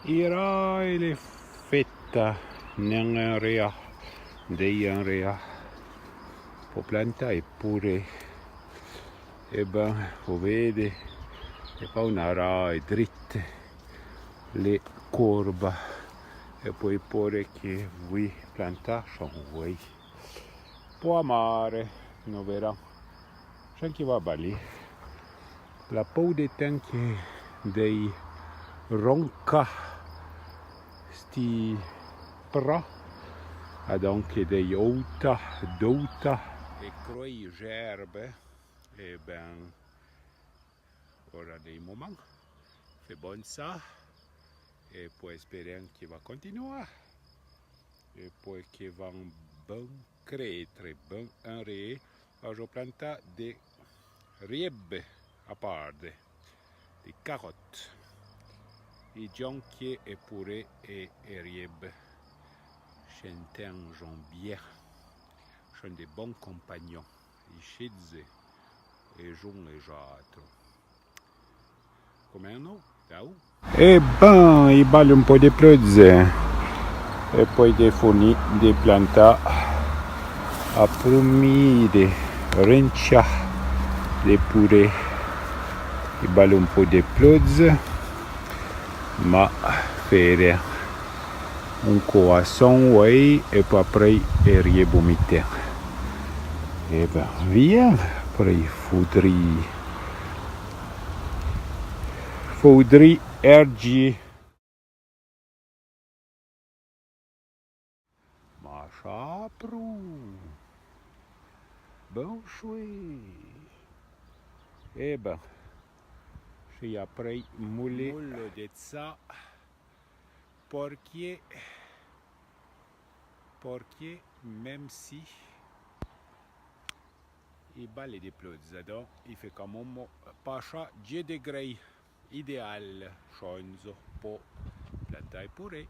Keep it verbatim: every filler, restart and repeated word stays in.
Ira e le fetta, nen en rea, dei en rea. Po planta e pure. E ben, o vede, e pa una ra e dritte, le corba. E poi pore che vui planta son voi. Po amare, no verà. Chan che va balì. La pou de ten che dei ronca sti pra. Adon che dei outa, douta. E croi gerbe. E ben, ora dei moment. Fe bon sa. E poi speren che va continuà. E poi che van ben cretre, ben en re. Ajo planta de riebe a parde, de carotte, e jonque e pure e, e riebe. S'entenjon bien. Son de bon compagnon. I chidze e jun e j'atro. Comèn no, dau. E ben, i bale un po de plodze. E poi de funi de planta a prumide rencia de pure. I bale un po de plodze. Ma fere un coasson, ouè, e po aprei e riebo miten. E ben, vien, aprei foudri, foudri ergi. Ma chapru. Bon chouè. E ben, si aprei moule. Moule de tsa. Porquie, porquie, même si i bale de plodze, adon i fe quand même pa cha dze degrei, idéal, chonzo, po plantai pure.